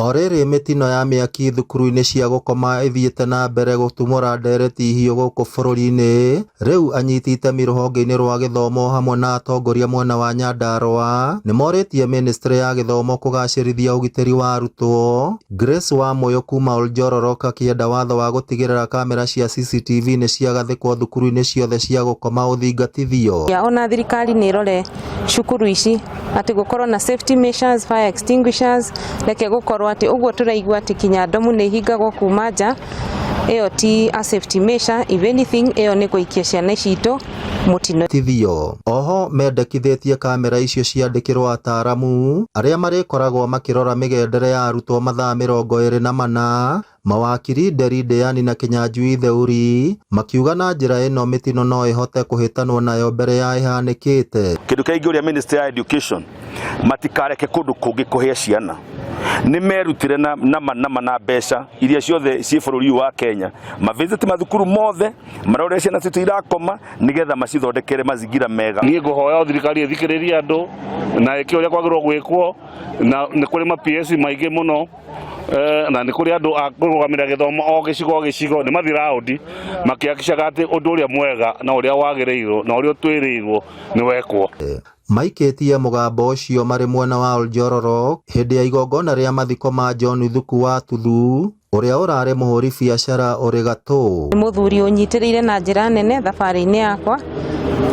O rĩrĩ mĩtino ya mĩaki thukuru-inĩ cia gũkoma ĩthiĩte na mbere gũtumũra ndereti hiũ gũkũ bũrũri-inĩ, rĩu anyiti itemi rũhonge-inĩ rwa gĩthomo hamwe na atongoria mwena wa Nyandarua nĩmorĩtie ministry ya gĩthomo kũgacĩrithia ũgitĩri wa arutwo. Grace Wamuyu kuma Oljororok akĩenda watho wa gũtigĩrĩra kamera cia CCTV nĩciagathĩkwo thukuru-inĩ ciothe cia gũkoma ũthingatithio. Ona thirikari nĩ ĩrore cukuru ici atĩ gũkorwo na safety measures, fire extinguishers, reke gũkorwo atĩ ũguo tũraigua atĩ kinya ndomu nĩ ihingagwo kuma nja, ĩyo ti a safety measure, if anything ĩyo nĩ gũikia ciana citũ mũtino. Tithio. Oho mendekithĩtie kamera icio ciandĩkĩrwo ataramu arĩa marĩkoragwo makĩrora mĩgendere ya arutwo mathaa 24. Mawakiri Nderi Ndĩani na Kĩnyanjui Theuri makiuga na njĩra ĩno mĩtino no ĩhote kũhĩtanwo nayo mbere ya ĩhanĩkĩte. Kĩndũ kĩrĩa ingĩũria Ministry ya Education, matikareke kũndũ kũngĩ kũhĩe ciana. Nĩ merutire na nama nama na mbeca iria ciothe ciĩ bũrũri ũyũ wa Kenya, mavisit mathukuru mothe marore ciana citũ irakoma nĩgetha macithondekere mazingira mega. Niĩ ngũhoya thirikari ĩthikĩrĩrie andũ na ĩke ũrĩa kwagĩrĩirwo gwĩkwo, na nĩ kũrĩ ma PS maingĩ mũno, na nĩ kũrĩ andũ a kũrũgamĩrĩra gĩthomo o gĩcigo o gĩcigo, nĩ mathiĩ raũndi makĩhakicaga atĩ ũndũ ũrĩa mwega na ũrĩa wagĩrĩirwo na ũrĩa ũtwĩrĩirwo nĩ wekwo. Maikĩtie mũgambo ũcio marĩ mwena wa Oljororok hĩndĩ ya igongona rĩa mathiko ma John Thuku wa Tuthu ũrĩa ũrarĩ mũhũri biacara ũrĩ gatũ. Nĩ mũthuri ũnyitĩrĩire na njĩra nene thabarĩ-inĩ yakwa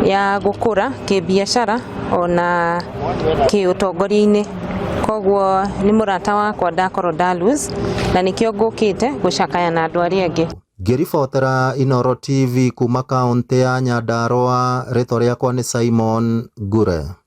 ya gũkũra kĩbiacara ona kĩũtongoria-inĩ, koguo nĩ mũrata wakwa ndakorwo nda lose, na nĩkĩo ngũkĩte gũcakaya na andũ arĩa angĩ. Ngĩribotera Inooro TV kuma kaũntĩ ya Nyandarua, rĩtwa rĩakwa nĩ Simon Ngure.